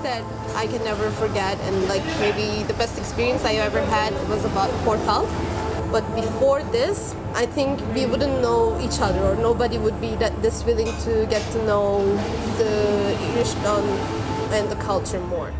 that I can never forget and like maybe the best experience I ever had was about Portal. But before this, I think we wouldn't know each other or nobody would be that this willing to get to know the Iriston and the culture more.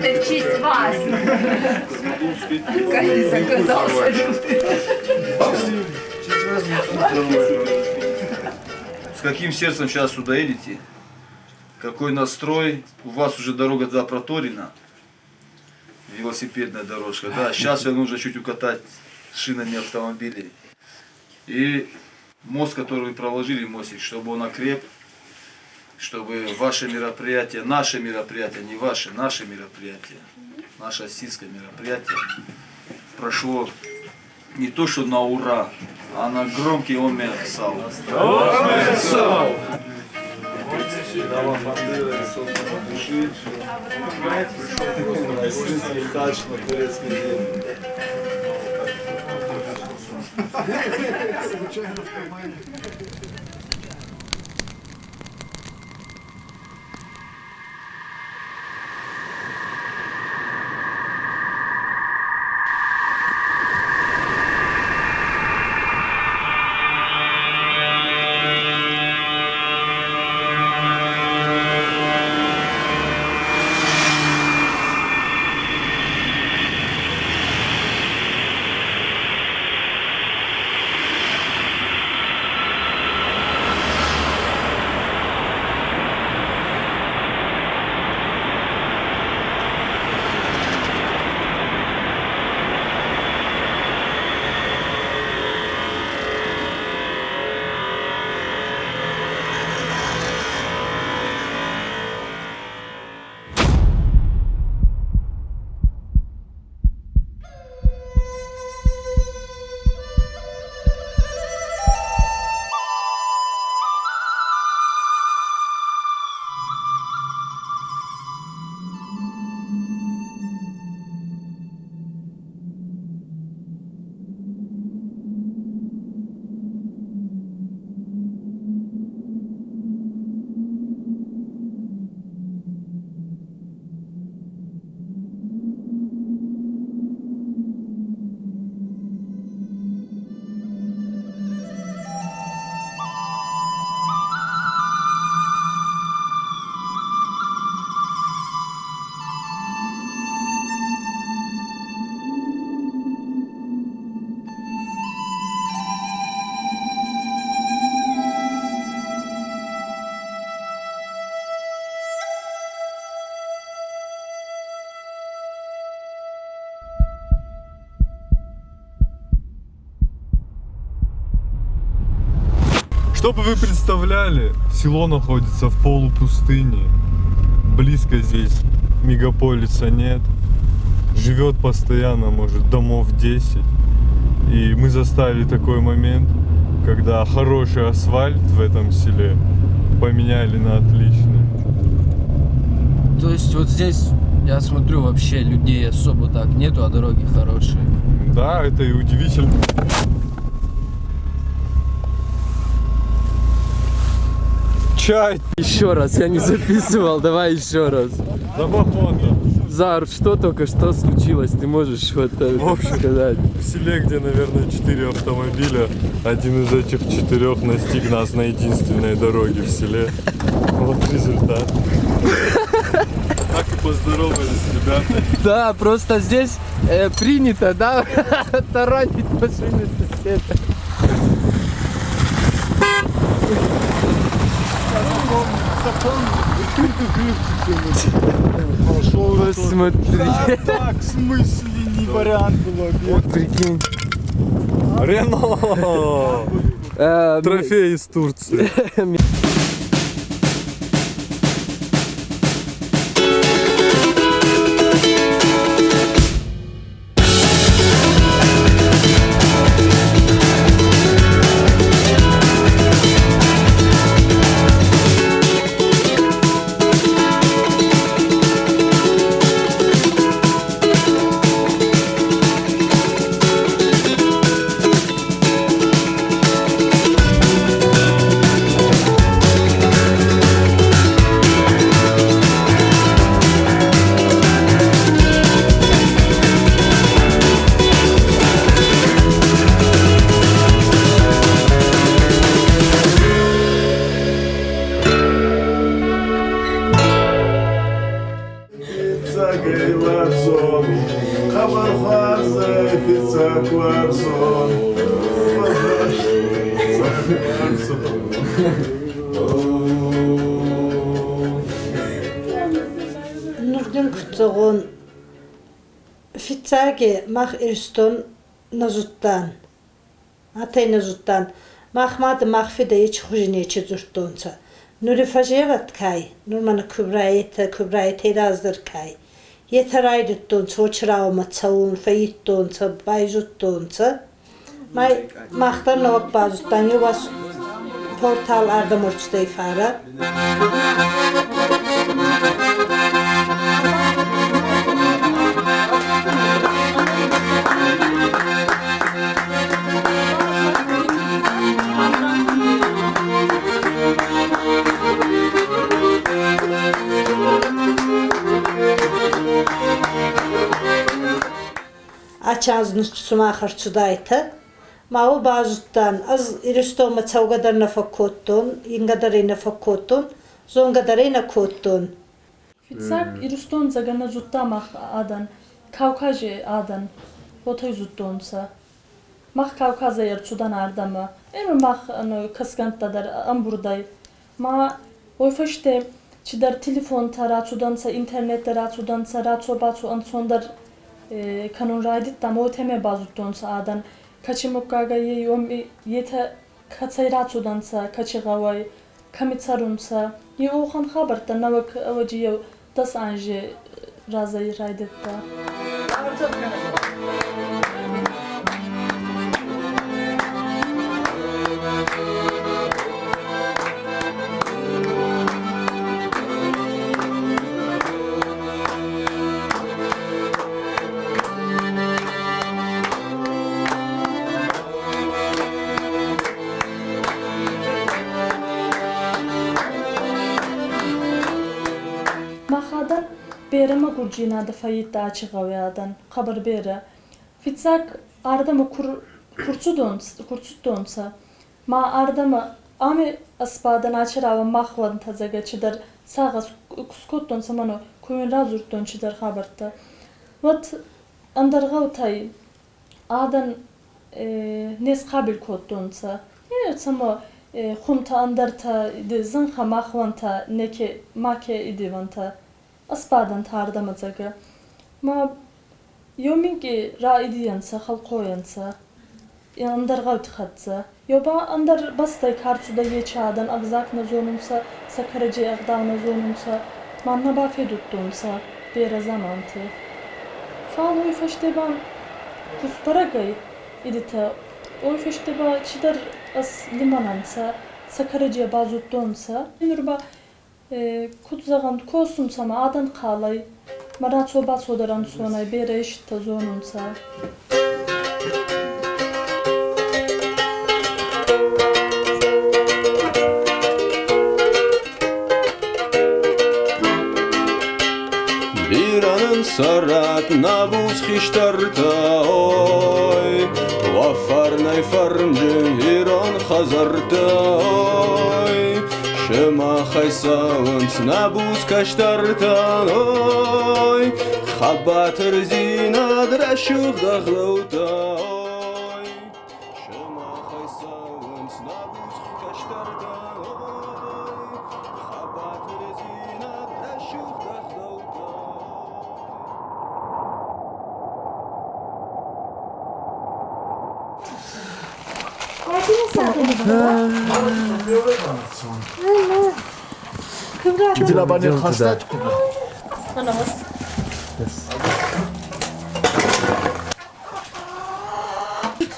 Это в честь вас. Заказал салют. С каким сердцем сейчас сюда едете? Какой настрой? У вас уже дорога туда проторена. Велосипедная дорожка. Да, сейчас ее нужно чуть укатать шинами автомобилей. И мост, который вы проложили, мостик, чтобы он окреп, чтобы ваше мероприятие, наше мероприятие, не ваше, наше мероприятие, наше российское мероприятие прошло не то что на ура, а на громкий омех сау. Чтобы вы представляли, село находится в полупустыне. Близко здесь мегаполиса нет. Живет постоянно, может, домов 10. И мы застали такой момент, когда хороший асфальт в этом селе поменяли на отличный. То есть вот здесь, я смотрю, вообще людей особо так нету, а дороги хорошие. Да, это и удивительно. Чай! Еще раз, я не записывал, давай еще раз. Забахонда. Зар, что только что случилось, ты можешь вот В общем, сказать? В селе, где, наверное, 4 автомобиля, один из этих четырех настиг нас на единственной дороге в селе. Вот результат. Так и поздоровались, ребята. Да, просто здесь принято, да, таранить машины соседа. Посмотри. Так, в смысле, не вариант был. Прикинь. Рено! Трофей из Турции. Хъӕбӕр хуарз ӕй фиццаг уарзон. Нур дин куд зӕгъон, фиццаги мах Иристон нӕ зудтан. Атӕй нӕ зудтан. Мах мадӕ, мах фидӕ ечи хузи нечи дзурдтонцӕ. Нури фӕсевӕд кай, нур мӕнӕ кубраетӕ, кубраетӕй раздӕр кай. Етӕ райдӕдтонцӕ очраумӕ цӕун, фӕййидтонцӕ, байзудтонцӕ. Ма мах дӕр нӕуӕг базудтан, еу аз портал ардӕм ӕрцудӕй фарӕ. Ачаз сумах ӕрцудайтӕ. Ма уо базудтан, ӕз Иристонмӕ цӕугӕ дӕр нӕ фӕккодтон, ингӕ дӕр ӕй нӕ фӕккодтон, зонгӕ дӕр ӕй нӕ кодтон. Фиццаг Иристон зӕгӕ нӕ зудта мах адӕн, Кавкази адӕн, уотӕ зудтонцӕ. Мах Кавказӕй ӕрцудан ардӕмӕ. Ӕма мах кӕсгӕнттӕ дӕр ӕмбурдӕй. Ма уой фӕсте чидӕр телефонтӕ рацудӕнцӕ, интернеттӕ рацудӕнцӕ, рацо-бацо ӕнцондӕр кӕнун райдӕдта, ма уотемӕй базудтонцӕ адӕн, кӕци муггагӕй уоми етӕ кӕцӕй рацудӕнцӕ, кӕци гъӕуӕй, кӕми цӕрунцӕ. Е уӕхӕн хабӕрттӕ нӕуӕг ӕвӕджи еу дӕс анзи разӕй райдӕдта. Махадӕн берӕ мӕгурдзийнадӕ фӕййидта ачи гъӕуи адӕн, хъӕбӕр берӕ. Фиццаг ардӕмӕ ку рцудтонцӕ, ма ардӕмӕ ами ӕсбадӕн ачи рауӕн мах уӕнтӕ зӕгӕ чидӕр сагъӕс скодтонцӕ мӕнӕ ку ин радзурдтон чидӕр хабӕрттӕ. Уӕд ӕндӕр гъӕутӕй адӕн не схъабил кодтонцӕ. Цӕмӕ хумтӕ ӕндӕртӕ зӕнхӕ мах уӕнтӕ неке маке идивӕнтӕ. Ӕсбадӕнтӕ ардӕмӕ дзӕгӕ. Ма еу минкъий раидийӕнцӕ, хӕлхъойӕнцӕ ӕндӕр гъӕути хӕццӕ. Еу ба ӕндӕр бӕстӕй ка рцудӕй ечи адӕн ӕвзаг нӕ зонунцӕ, сӕ кӕрӕдзей ӕгъдау нӕ зонунцӕ, ма нӕ бафедудтонцӕ берӕ дзаманти. Фал уой фӕсте ба ку сбӕрӕг ӕй идитӕ, уой фӕсте ба чидӕр ӕс лимӕн ӕнцӕ, сӕ кӕрӕдзей базудтонцӕ. Нур ба куд зӕгъӕн, косунцӕ ма адӕн хъалӕй, ма рацо-бацо дӕр ӕнцонӕй берӕ еститӕ зонунцӕ. Бирӕ нын цӕрӕд нӕ буц хистӕртӕ, ой, уӕ фӕрнӕй фӕрнджын ирон хӕдзӕрттӕ, ой, сымахӕй цӕуынц нӕ буц кӕстӕртӕ, ой, хъӕбатырдзинад рӕсугъд ӕгъдӕуттӕ, ой, сымахӕй цӕуынц нӕ буц кӕстӕртӕ, ой, хъӕбатырдзинад рӕсугъд ӕгъдӕуттӕ.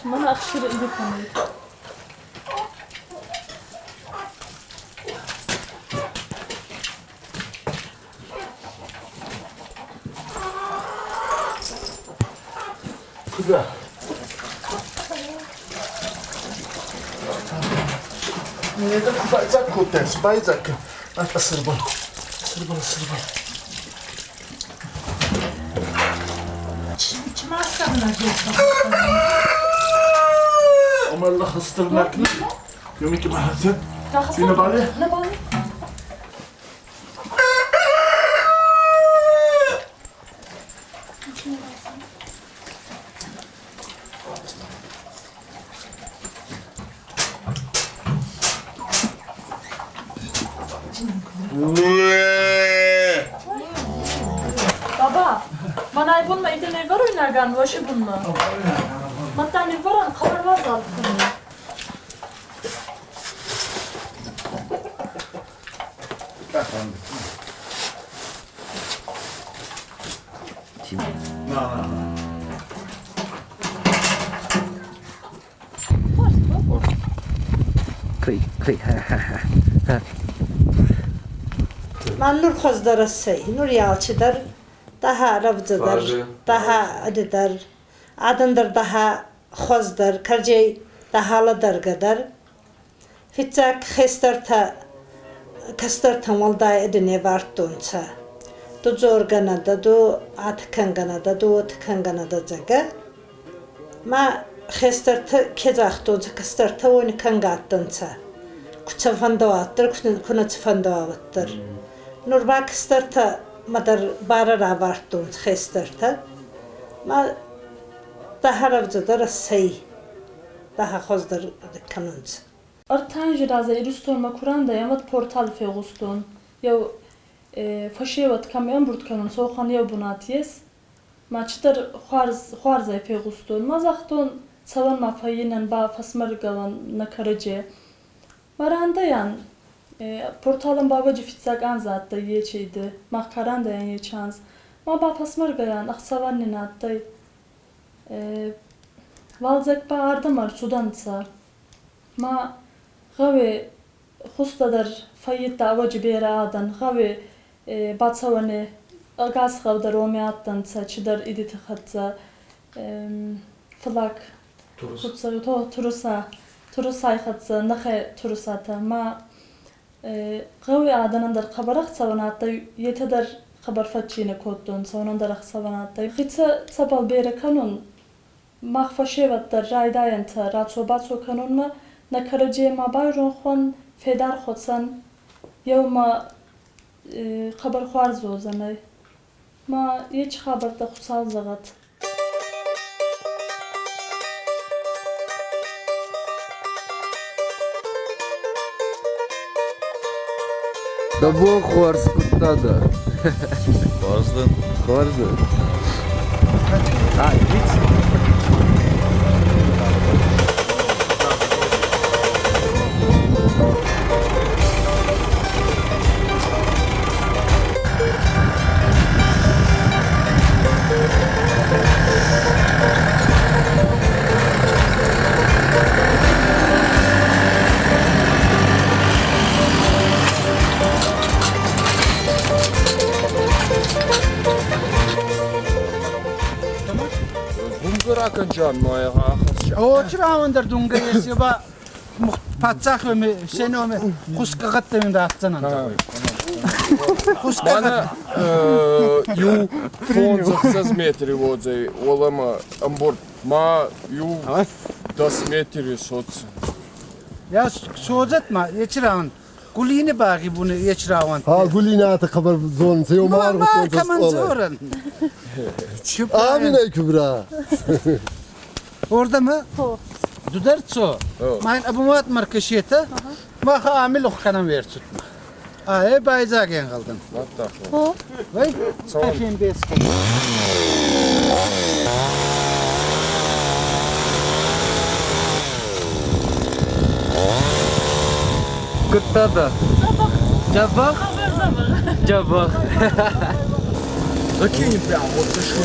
Мӕнӕ ӕхсиры иды кӕнут. Kübra. Байзак кодтаис, байзак. Асырбан. Асырбан, асырбан. عمر الله خسرناك يومك ما حسن فينا بالي؟ نبالي. Ӕртиккагӕн уоси бунмӕ. Мадта ниввӕрӕн хъӕбӕр уазал кӕнуй. Ма нур хуӕздӕр иссӕй, нур алчидӕр daha рӕвдзӕдӕр, daha ӕдидӕр, адӕн дӕр daha хуӕздӕр, кӕрӕдзей daha лӕдӕргӕдӕр. Фиццаг хестӕртӕ кӕстӕртӕн уӕлдай ӕди не вардтонцӕ. Ду дзоргӕ дӕ, ду атӕ кӕнгӕ нӕ дӕ, ду уотӕ кӕнгӕ нӕ дӕ, зӕгъгӕ. Ма хестӕртӕ ке загътонцӕ, кӕстӕртӕ уони кӕнгӕ адтӕнцӕ. Ку сӕ фӕндӕуа уӕддӕр, ку нӕ сӕ фӕндӕуа уӕддӕр. Нур ба кӕстӕртӕ мадӕр барӕ равардтонцӕ хестӕртӕ. Ма daha рӕвдзӕдӕр иссӕй, daha хуӕздӕр кӕнунцӕ. Ӕртӕ анзи разӕй Иристонмӕ ку рандӕй, уӕд портал фегъустон. Еу фӕсевӕд кӕми ӕмбурд кӕнунцӕ, уӕхӕн еу бунат ес. Ма чидӕр хуарз, хуарзӕй фегъустон. Ма загътон, цӕуӕн ма фӕййинӕн ба фӕсмӕргӕуӕн нӕ кӕрӕдзе. Ма рандӕйан. Порталӕн ба ӕвӕджи фиццаг анз адтӕй ечи Мах ка рандӕйан ечи анз. Ма ба фӕсмӕргӕйан, ӕхцӕуӕн нин адтӕй. Уалдзӕг ба ардӕмӕ ӕрцудӕнцӕ. Ма гъӕуи хузтӕ дӕр фӕййидта ӕвӕджи берӕ адӕн. Гъӕуи бацӕуӕни ӕгас гъӕу дӕр уоми адтӕнцӕ чидӕр идити хӕццӕ флаг туруса, турусай хӕццӕ, нӕхе турусатӕ. Ма гъӕуи адӕнӕн дӕр хъӕбӕр ӕхцӕуӕн адтӕй, етӕ дӕр хъӕбӕр фӕччийнӕ кодтонцӕ, уонӕн дӕр ӕхцӕуӕн адтӕй. Хицӕ цӕбӕл берӕ кӕнун, мах фӕсевӕд дӕр райдайӕнтӕ рацо-бацо кӕнунмӕ, нӕ кӕрӕдзей ма байронх уӕн, федар хуӕцӕн, еумӕ хъӕбӕр хуарз уодзӕнӕй. Ма ечи хабӕрттӕ Хуцау зӕгъӕд. Дӕ бон хорз куыдта дӕ? Хорз дӕн. Хорз дӕн. А, Очраундер дунгайс ба пацах ми сеноме хускагатта ми даацанан. Мана ю 5 метри возей олама амборд. Ма ю 10 метри соц. Я созат ма ечраун. Гулини баги буне ечраун. Ha гулини ата хабар зон сео мар Ма каман зоран. Амина Kübra. Orada mı? Dudertso. Mein abumat markashiyata. Ma kha amil ukhkanam vertsut. А, байзаген қалдың. Вай? Әфен бес. Куыдта Джабах? Джабах. Закинь прям, вот ты что.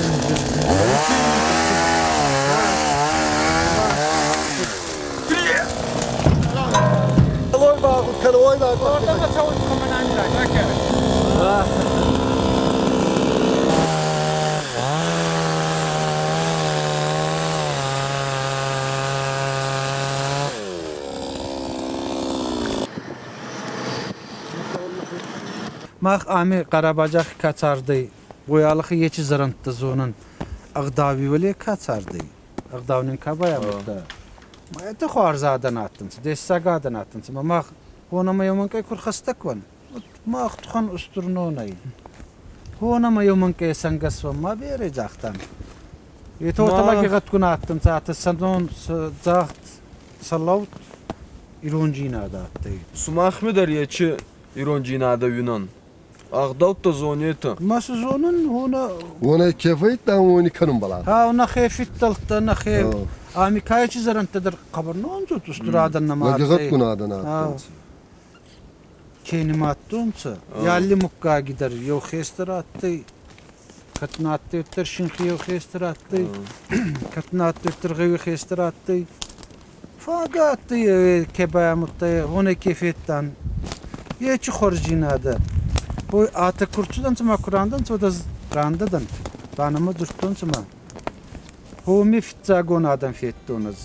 Orada mı savun kaman Мах ами Карабаджах кацарды, боялыхы ечи зырынтты зонын. Агдавивали кацарды. Агдавнин кабая бутта. Ма это хорзадан аттынцы, дессагадан аттынцы. Мах хонама йоманкай курхастакван. Мах тухан устурнонай. Хонама йоманкай сангасва ма бере жахтан. Это оталаги гаткун аттынцы, аты санон захт салаут иронжина да атты. Сумахме дӕр ечи иронджинада юнан. Ӕгъдӕуттӕ зонетӕ. Ма цы зонын, уонӕ. Уонӕй ке фӕйдтан, уони кӕнун балан. Ха, нӕхе фиддӕлтӕ, нӕхе ами кайчи зӕрӕндтӕ дӕр хъӕбӕр номдзуд устур адӕн нӕма адтӕй. Лӕгигъӕдгун адӕн адтӕнцӕ. Ке нимадтонцӕ, алли муггаги дӕр еу хестӕр адтӕй, кӕд нӕ адтӕй, уӕддӕр синхи еу хестӕр адтӕй, кӕд нӕ адтӕй, уӕддӕр гъӕуи хестӕр адтӕй. Фагӕ адтӕй, ке байамудта, уонӕй ке федтан. Ечи хуарздзийнадӕ. Ой, атӕ ку рцудӕнцӕ ма ку рандӕнцӕ, уӕд ӕз рандӕ дӕн. Ба нӕмӕ дзурдтонцӕ ма. Хоми фиццагон адӕм федтон ӕз.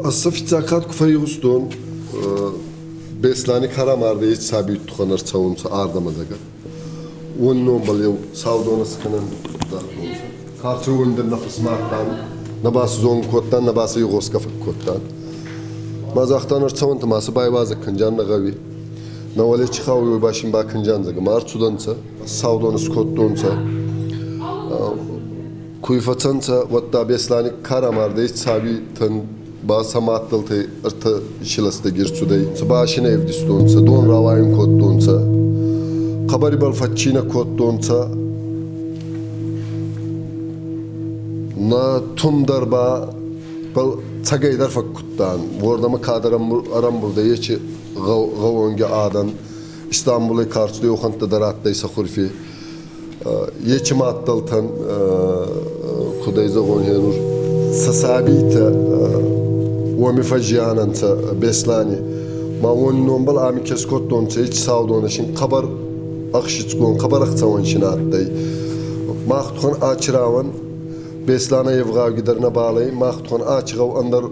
Ӕз фиццаг хатт ку фӕйгъустон, Беслӕни Карамардӕй сабийти туххӕн ӕрцӕунцӕ ардӕмӕ зӕгӕ. Уон номбӕл еу саудонӕ скӕнӕн загътонцӕ. Карчи уондӕр нӕ фӕсмардтан, нӕ ба зонг кодтан, нӕ ба сӕ игъосгӕ фӕккодтан. Ма загътан ӕрцӕуӕнтӕ, ма сӕ байуазӕг кӕнджан нӕ гъӕуи. Нӕ уӕле чи хауй, уой ба син бакӕнджан зӕгӕ. Ма ӕрцудӕнцӕ, саудонӕ скодтонцӕ. Куй фӕцӕнцӕ, уӕдта Беслӕни Карамардӕй сабийтӕн ба сӕ мадтӕлтӕй ӕртӕ силӕстӕги ӕрцудӕй. Ба син ӕвдистонцӕ, дон рауайун кодтонцӕ, хъӕбӕр ибӕл фӕччийнӕ кодтонцӕ. Нӕ тумдӕр ба бал цӕгӕйдӕр фӕккудтан. Уордӕмӕ кадӕр ӕрӕмбурдӕй ечи гъӕуонги адӕн. Истанбулӕй карцудӕй охӕнттӕ дӕр адтӕй сӕ хурфи. Ечи мадтӕлтӕн, куд ӕй зӕгъон гьенур, сӕ сабийтӕ уоми фӕззиан ӕнцӕ Беслӕни. Ма уони номбӕл ами ке скодтонцӕ, ечи саудонӕ син хъӕбӕр ӕхсицгон, хъӕбӕр ӕхцӕуӕн син адтӕй. Мах тухӕн ачи рауӕн Беслӕнӕй евгъаугидӕр нӕбал ӕй, мах тухӕн ачи гъӕу ӕндӕр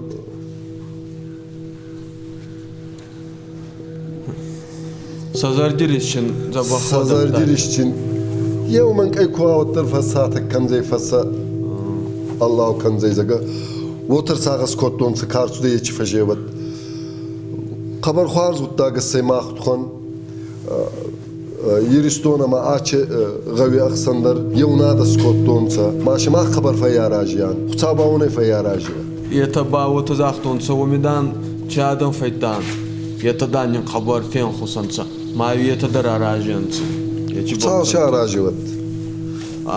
Сӕ зӕрдирисчин дзӕбӕх Сӕ зӕрдирисчин еу мӕнкъӕй ку уӕддӕр фӕссатӕг кӕндзӕй, фӕсса Аллах кӕндзӕй, зӕгӕ. Уотӕ сагъӕс кодтонцӕ карцудӕй ечи фӕсевӕд. Хъӕбӕр хуарз гъуддаг иссӕй мах тухӕн. Иристон ӕма ачи гъӕуи ӕхсӕн дӕр еу над скодтонцӕ. Ма си мах хъӕбӕр фӕййаразиан. Хуцау ба уонӕй фӕййарази. Етӕ ба уотӕ загътонцӕ, уоми, дан, ци адӕм фӕйдтан, етӕ, дан, нин хъӕбӕр фенхус ӕнцӕ. Ма етӕ дӕр арази ӕнцӕ. Ечи Хуцау си арази уӕд.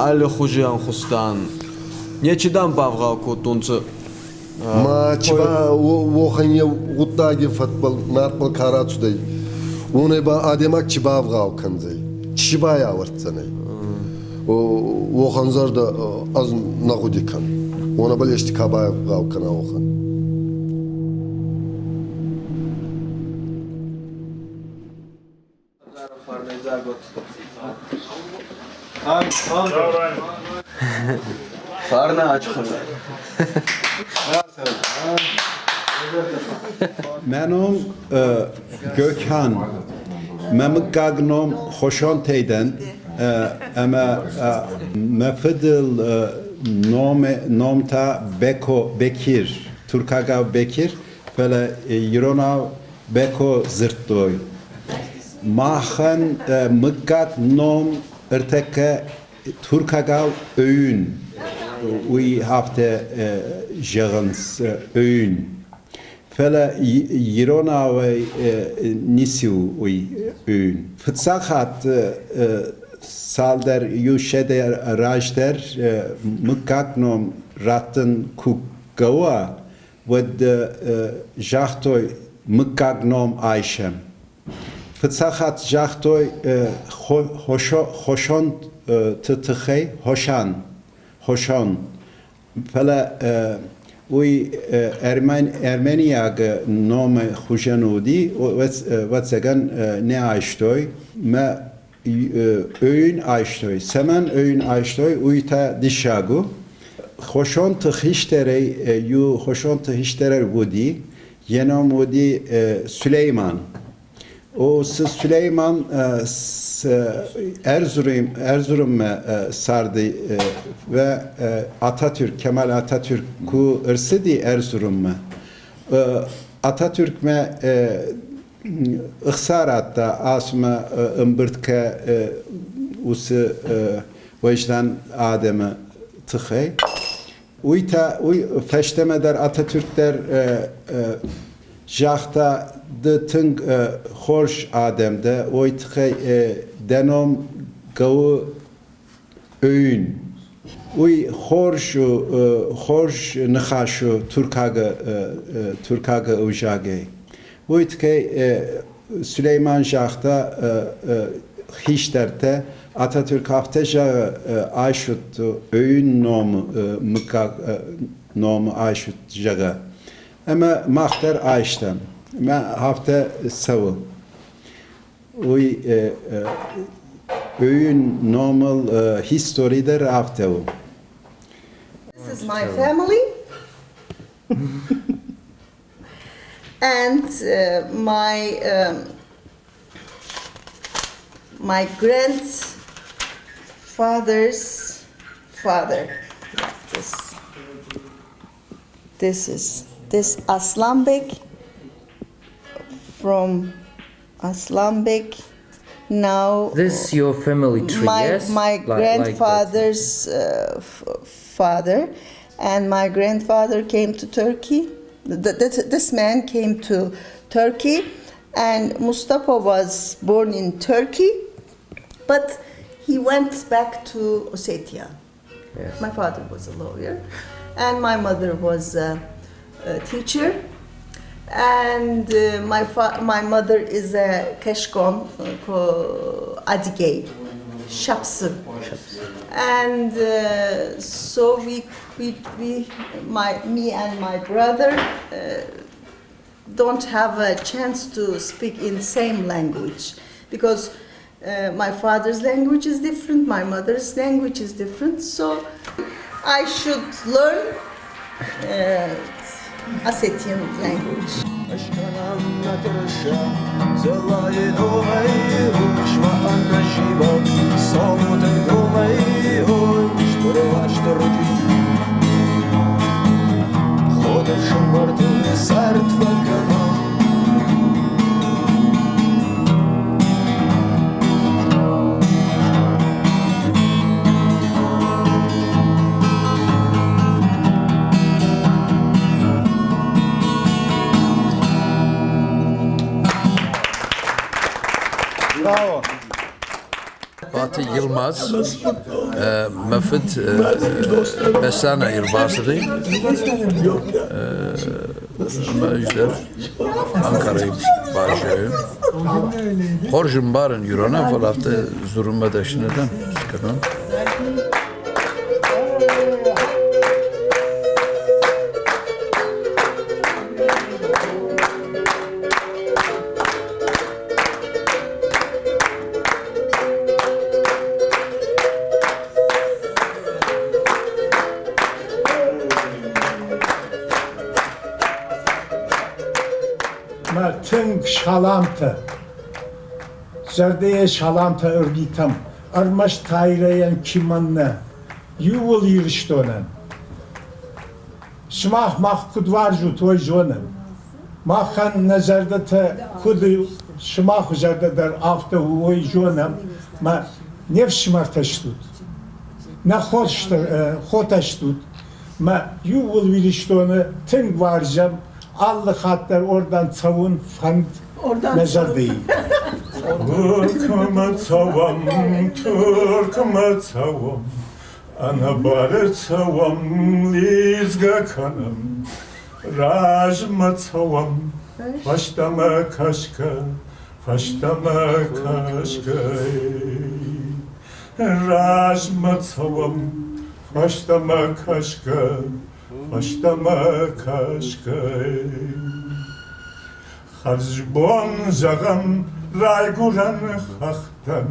Алли хузи ӕнхус, дан. Нечи, дан, бавгъау кодтонцӕ. Ма чи ба уохӕн еу гъуддаги фӕдбӕл надбӕл ка рацудӕй, уонӕй ба адӕймаг чи бавгъау кӕндзӕй, чи байавӕрддзӕнӕй. Уохӕн зӕрдӕ ӕз нӕ гъуди кӕнун. Уонӕбӕл ести ка бавгъау кӕна, уохӕн. Фарнӕ ачхана. Мӕ ном Gökhan. Мӕ мыггаг ном Хошонтӕй дӕн ӕмӕ мӕ фыдыл ном та Беко Бекир, туркагау Бекир, фӕлӕ иронау Беко дзырдтой. Махӕн мыггаг ном ӕртӕккӕ туркагау Öğün. Уый афтӕ зӕгъынц Öğün. Фӕлӕ иронауӕй ницы у уый Öğün. Фыццаг хатт цалдӕр иу сӕдӕ раздӕр мыггаг ном раттын куы хъӕуа, уӕд загътой мыггаг ном айсӕм. Фыццаг хатт загътой Хошонты тыххӕй Хошан, Хошон. Фӕлӕ уый армениаг номы хуызӕн уыди, ӕвӕццӕгӕн, нӕ айстой. Мӕ Öğün айстой. Цӕмӕн Öğün айстой, уый та диссаг у. Хошонты хистӕрӕй иу Хошонты хистӕрӕй уыди, йӕ ном уыди Сулейман. О, цы Сулейман Erzurum'a sardı ve Atatürk, Kemal Atatürk ku ӕрцыди Erzurum'a. Atatürkмӕ ӕхца радта асмӕ ӕмбырд кӕ уыцы уӕздан адӕмы тыххӕй. Уый та уый фӕстӕмӕ дӕр Ататюрк дӕр загъта, ды тынг хорз адӕм дӕ, уый тыххӕй дӕ ном хъӕуы Öğün. Уый хорз у, хорз ныхас у туркаг ӕвзагӕй. Уый тыххӕй Сулейман загъта хистӕртӕ, Ататюрк афтӕ зӕгъы, айсут Öğün ном, мыггаг ном айсут, зӕгъы. Ӕмӕ мах дӕр айстам. Мӕ афтӕ цӕуы. Уый Öğün номыл истори дӕр афтӕ у. This is my family. And my grandfather's father. This is this Aslanbek from Aslanbek. Now This your family tree, my yes? my Like that. grandfather's father, and my grandfather came to Turkey. This man came to Turkey, and Mustafa was born in Turkey, but he went back to Ossetia. Yes. My father was a lawyer, and my mother was a teacher. And my mother is a Keshkon, Adigey, Shapsu. And so me and my brother don't have a chance to speak in same language because my father's language is different, my mother's language is different. So I should learn Ossetian language. Bravo. Fatih Yılmaz, мӕ фыд Беслӕнӕй ӕрбацыди, ӕмӕ ӕз дӕр Анкарайы баззайын. Хорз ӕмбарын иронау, фӕлӕ афтӕ дзурынмӕ дӕсны дӕн, скӕнон. Мӕ тынг саламтӕ, зӕрдӕйӕ саламтӕ ӕрвитӕм ӕрмӕст Тайрайӕн кимӕн нӕ, иууыл Ирыстонӕн. Сымах мах куыд уарзут, уый зонӕм. Махӕн нӕ зӕрдӕтӕ куыд сымах зӕрдӕ дӕр афтӕ у, уый зонӕм. Мӕ не фсымӕртӕ стут, нӕ хотӕ стут. Мӕ иууыл Ирыстоны тынг уарзӕм, алы хатт дӕр ордӕм цӕуын фӕнд нӕ зӕрдӕйы. Туркмӕ цӕуӕм, Туркмӕ цӕуӕм, Ӕнӕбары цӕуӕм, лидзгӕ кӕнӕм, размӕ цӕуӕм, фӕстӕмӕ кӕсгӕ, фӕстӕмӕ кӕсгӕ. Размӕ цӕуӕм, фӕстӕмӕ кӕсгӕ, фӕстӕмӕ кӕсгӕ. Хӕрзбон зӕгъӕм райгуырӕн хӕхтӕн,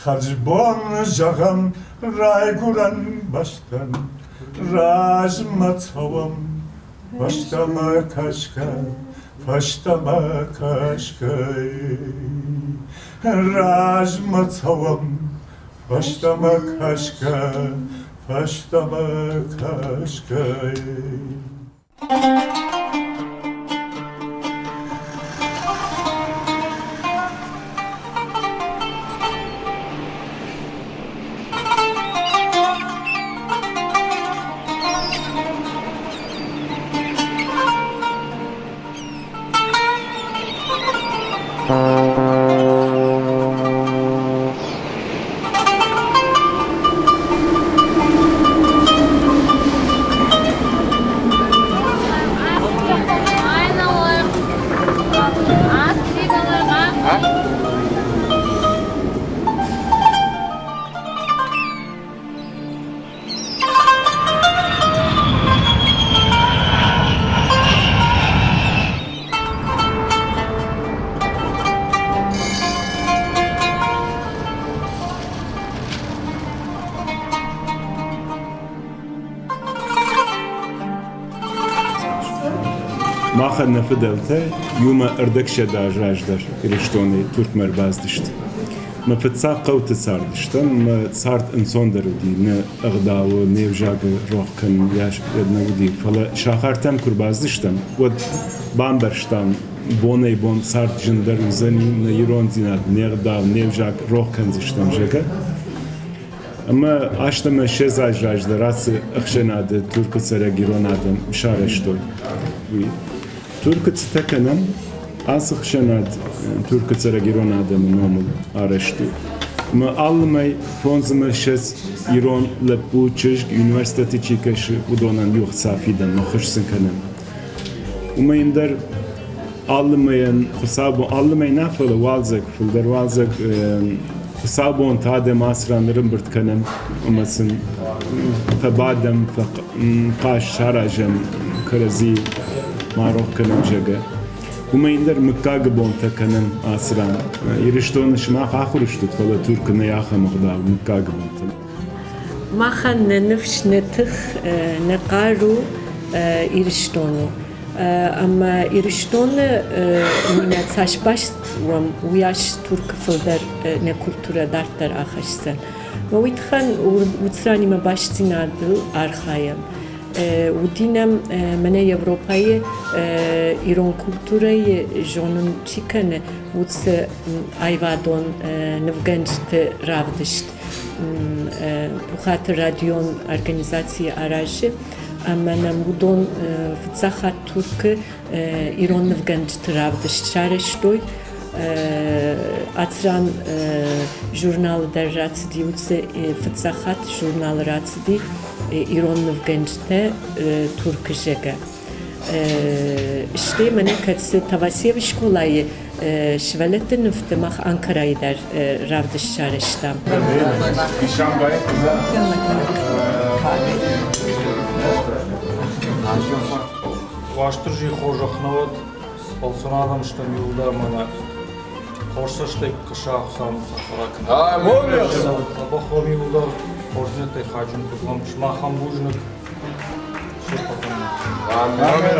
Хӕрзбон зӕгъӕм райгуырӕн бӕстӕн, Размӕ цӕуӕм, фӕстӕмӕ кӕсгӕ, фӕстӕмӕ кӕсгӕ. Размӕ цӕуӕм, фӕстӕмӕ кӕсгӕ, фӕстӕмӕ кӕсгӕ. Махӕн нӕ фыдӕлтӕ иумӕ ӕрдӕгсӕдӕ аз раздӕр Ирыстонӕй Туркмӕ ӕрбацыдысты. Мӕ фыццаг хъӕуты цардыстӕм, мӕ цард ӕнцондӕр уыди, нӕ ӕгъдауы, не взагы рох кӕнын нӕ уыди. Фӕлӕ сахартӕм куы рбацыдыстӕм, уӕд бамбӕрстам, бонӕй-бон цард зындӕр уыдзӕни, нӕ ирондзинад, не гъдау, не взаг рох кӕндзыстӕм, зӕгъгӕ. Ӕмӕ астӕмӕ 20 аз раздӕр ацы ӕхсӕнады Туркы цӕрӕг ирон адӕм сарӕзтой. Уый. Туркы цытӕ кӕнӕм, ацы хсӕнад Туркы цӕрӕг ирон адӕмы номыл арӕзт у. Ӕмӕ алы мӕй 25 ирон лӕппу, чызг университеты чи кӕсы, уыдонӕн иу ӕхца фидӕм, ӕххуыс сын кӕнӕм. Уымӕй ӕндӕр алы мӕйӕн хуыцаубон, алы мӕй нӕ, фӕлӕ уалдзӕг, фылдӕр уалдзӕг хуыцаубонты адӕм ацы ран ӕрӕмбырд кӕнӕм ӕмӕ сын фӕбадӕм, хъазт саразӕм, кӕрӕдзи ма рох кӕнӕм, зӕгъгӕ. Уымӕй ӕндӕр мыггагы бонтӕ кӕнӕм ацы ран. Ирыстоны сымах ахуыр стут, фӕлӕ Туркы нӕй ахӕм ӕгъдау мыггагы бонтӕ. Махӕн нӕ ныфс, нӕ тых, нӕ хъару Ирыстон у. Ӕмӕ Ирыстоны нимӕ цас баст уӕм, уыйас Туркы фылдӕр нӕ культурӕ дарддӕр ахӕсдзӕн. Ӕмӕ уый тыххӕн уыцы ранимӕ бастдзинадыл архайӕм. Уыди нӕм мӕнӕ Европӕйы ирон культурӕйы зонын чи кӕны, уыцы аивадон нывгӕнджыты равдыст. Пухаты радион организацийы аразы ӕмӕ нӕм уыдон фыццаг хатт Туркы ирон нывгӕнджыты равдыст сарӕзтой. Ацран журналы дӕр рацыди, уыцы фыццаг хатт журналы рацыди ирон нывгӕнджытӕ Туркы зӕгъгӕ. Стӕй мӕнӕ кӕд цы Тавасевы скъолайы сывӕллӕтты нывты мах Анкарайы дӕр равдыст сарӕзтам. Уастырджи хорзӕх нӕ уӕд, бӕлццон адӕм стӕм иуылдӕр мӕнӕ хорз цӕстӕй куы кӕса Хуыцау цӕхӕра кӕнӕд. Дзӕбӕх уӕм иуылдӕр хорздзинӕдтӕй хайджын куыд уӕм, сымахӕн бузныг. Се ппӕтӕн. Амин.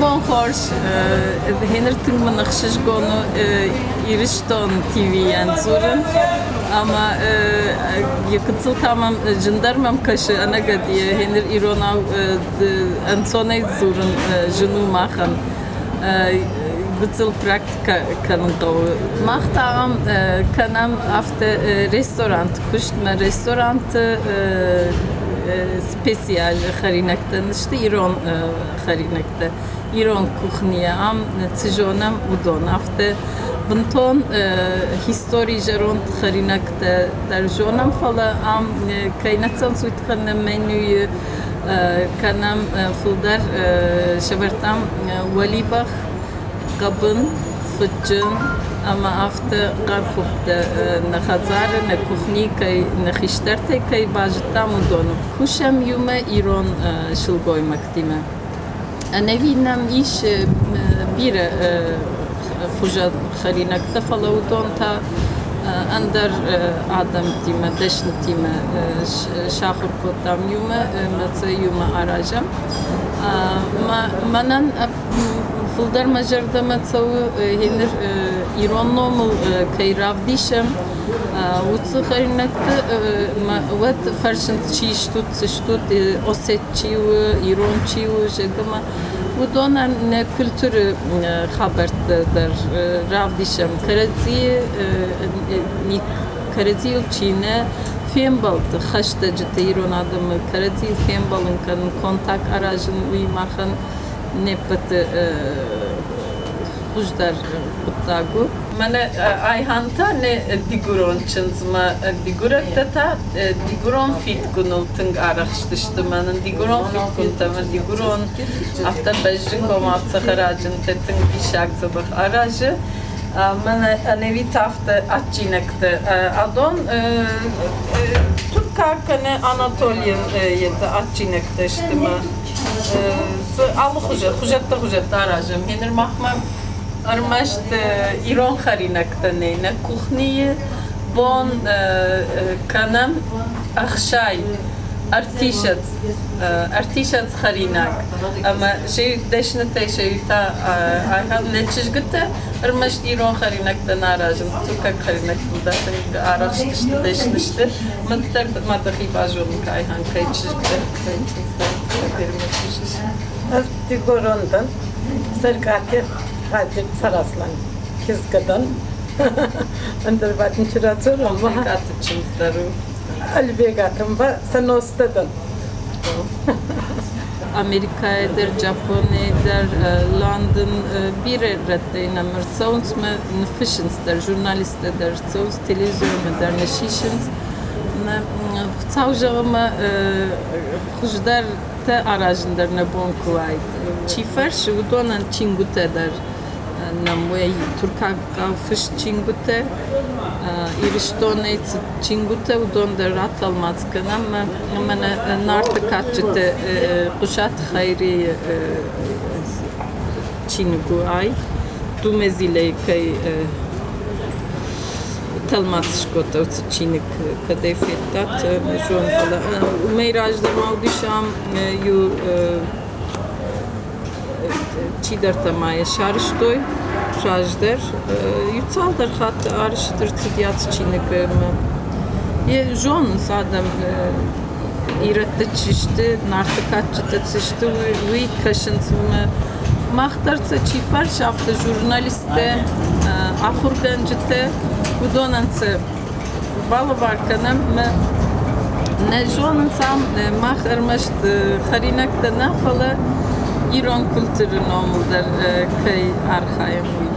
Бон хорз. Гъеныр тынг мын ӕхсызгон у Ирыстон TV-йӕн дзурын. Ӕмӕ йӕ гыццыл та мӕм зындӕр мӕм кӕсы ӕнӕгӕдыйӕ. Гъеныр иронау ӕнцонӕй дзурын зын у махӕн. Гыццыл практикӕ кӕнын хъӕуы. Мах та ам кӕнӕм афтӕ ресторанты куыстмӕ. Ресторанты специаль хӕринӕгтӕ сты ирон хӕринӕгтӕ, ирон кухнийӕ. Ам цы зонӕм, уыдон. Афтӕ бынтон истори зӕронд хӕринӕгтӕ дӕр зонӕм, фӕлӕ ам кӕй нӕ цӕуынц, уый тыххӕй нӕ менюйы кӕнӕм фылдӕр сӕвӕрдтам уӕлибӕх, хъӕбын, фыдджын ӕмӕ афтӕ хъӕрхуыптӕ нӕ хӕдзары, нӕ кухнийы кӕй, нӕ хистӕртӕй кӕй базыдтам, уыдоны. Кусӕм иумӕ ирон сылгоймӕгтимӕ. Ӕнӕуи нӕм ис бирӕ хуызӕн хӕринӕгтӕ, фӕлӕ уыдон та ӕндӕр адӕмтимӕ, дӕснытимӕ сахуыр кодтам иумӕ ӕмӕ сӕ иумӕ аразӕм. Мӕнӕн фылдӕр мӕ зӕрдӕмӕ цӕуы ныр ирон номыл кӕй равдисӕм, уыцы хӕринӕгты уӕд фӕрсынц, чи стут, цы стут, осет чи у, ирон чи у, зӕгъгӕ ма уыдонӕн нӕ культуры хабӕрттӕ дӕр равдисӕм. Кӕрӕдзийы кӕрӕдзийыл чи нӕ фембӕлд, хӕстӕджыты ирон адӕмы кӕрӕдзийыл фембӕлын кӕнын, контакт аразын, уый махӕн не ппӕты хуыздӕр хъуыддаг у. Мӕнӕ Айхан та нӕ дигурон чындзмӕ, дигурӕттӕ та дигурон фидгуныл тынг арӕхстысты. Мӕнӕн дигурон фидгунтӕ ӕмӕ дигурон афтӕ бӕзджынгомау цӕхӕраджынтӕ тынг диссаг дзӕбӕх аразы. Мӕнӕ ӕнӕуи та афтӕ адджинӕгтӕ. Адон туркаг кӕнӕ Анатолийӕн йедтӕ адджинӕгтӕ сты мӕ. Алы хуызӕттӕ хуызӕттӕ аразӕм. Гъеныр махмӕ ӕрмӕст ирон хӕринӕгтӕ нӕй. Нӕ кухнийы бон кӕнӕм 60, 30 хӕринаг. Ӕмӕ се дӕснытӕй сӕ иутӕ ахӕм нӕ чызгытӕ ӕрмӕст ирон хӕринӕгтӕ нӕ аразынц, туркаг хӕринӕгтыл дӕр тынг арӕхстысты, дӕсны сты. Мӕн дӕр ма дӕхи базонын кайхан кӕй чызг дӕ, кӕй чындз дӕ, кӕдермӕ кусыс. Ӕз дигорон дӕн, Сӕркъати Хаджи Цараслан кизгӕ дӕн. Ӕндӕр батын чи рацӕрон ма. Бегаты чындз дӕр у. Ӕлбегатӕн ба сӕ ностӕ дӕн. Америкӕйы дӕр, Джапонӕй дӕр, Лондон бирӕ рӕттӕй нӕм ӕрцӕуынц мӕ ныффыссынц дӕр, журналисттӕ дӕр ӕрцӕуынц, телевизормӕ дӕр нӕ сисынц. Мӕ Хуыцау зӕгъы мӕ хуыздӕртӕ аразын дӕр нӕ бон куы уаид. Чи фӕрсы, уыдонӕн чингуытӕ дӕр нӕм вӕййы туркагау фыст чингуытӕ, Ирыстонӕй цы чингуытӕ, уыдон дӕр ратӕлмац кӕнӕм. Мӕнӕ Нарты кадджыты Хъуысаты Хайрийы чиныг у ай. Думезилӕй кӕй тӕлмац скодта, уыцы чиныг кӕдӕй федтат, зон, фӕлӕ уымӕй раздӕр ма уыдис ам иу чидӕртӕ ма йӕ сарӕзтой раздӕр. Иу цалдӕр хатты арӕзт ӕрцыд ацы чиныг ӕмӕ йӕ зонынц адӕм ирӕттӕ чи сты, нарты кадджытӕ чи сты, уый кӕсынц уымӕ. Мах дӕр сӕ чи фӕрсы, афтӕ журналисттӕ, ахуыргӕнджытӕ, уыдонӕн сӕ балӕвар кӕнӕм ӕмӕ нӕ зонынц ам мах ӕрмӕст хӕринӕгтӕ нӕ, фӕлӕ ирон культуры номыл дӕр кӕй архайӕм, уый.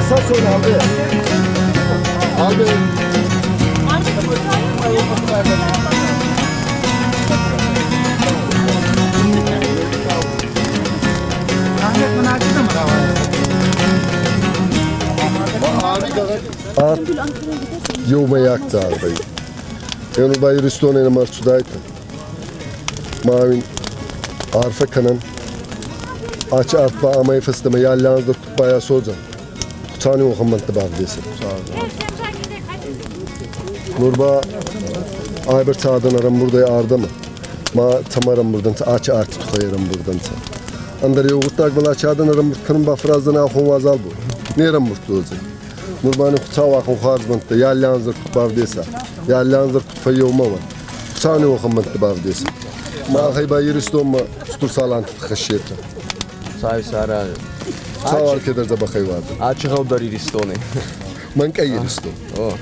Kısa söyle abi. Abi. Иумӕйаг цардӕй. Ену ба Иристонӕй нӕма ӕрцудайтӕ. Ма уин арфӕ кӕнӕн. Ачи арт ба амӕй фӕстӕмӕ алли анз дӕр куд байасодзӕн. Хуцауни уохӕнбӕнттӕ бавдесӕд. Нур ба айбӕрцӕ адӕн ӕрӕмбурдӕй ардӕмӕ. Ма цӕмӕ ӕрӕмбурдӕнцӕ, ачи арти туххӕй ӕрӕмбурдӕнцӕ. Ӕндӕр еу гъуддагбӕл ачи адӕн ӕрӕмбурд кӕнун бафӕраздзӕнӕ ахон уазал бон. Не ӕрӕмбурд уодзӕй. Нур ба ни Хуцау ахон хуарзбӕнттӕ, е алли анз дӕр куд бавдеса, е алли анз дӕр куд фӕййеумӕ уа. Хуцауни уохӕнбӕнттӕ бавдеса. Махӕй ба Иристонмӕ устур саламти хӕссетӕ. Цай саразы. Хуцау алкедӕр дзӕбӕхӕй уадзӕд. Ачи гъӕу дӕр Иристони. Мӕнкъӕй Иристон. О.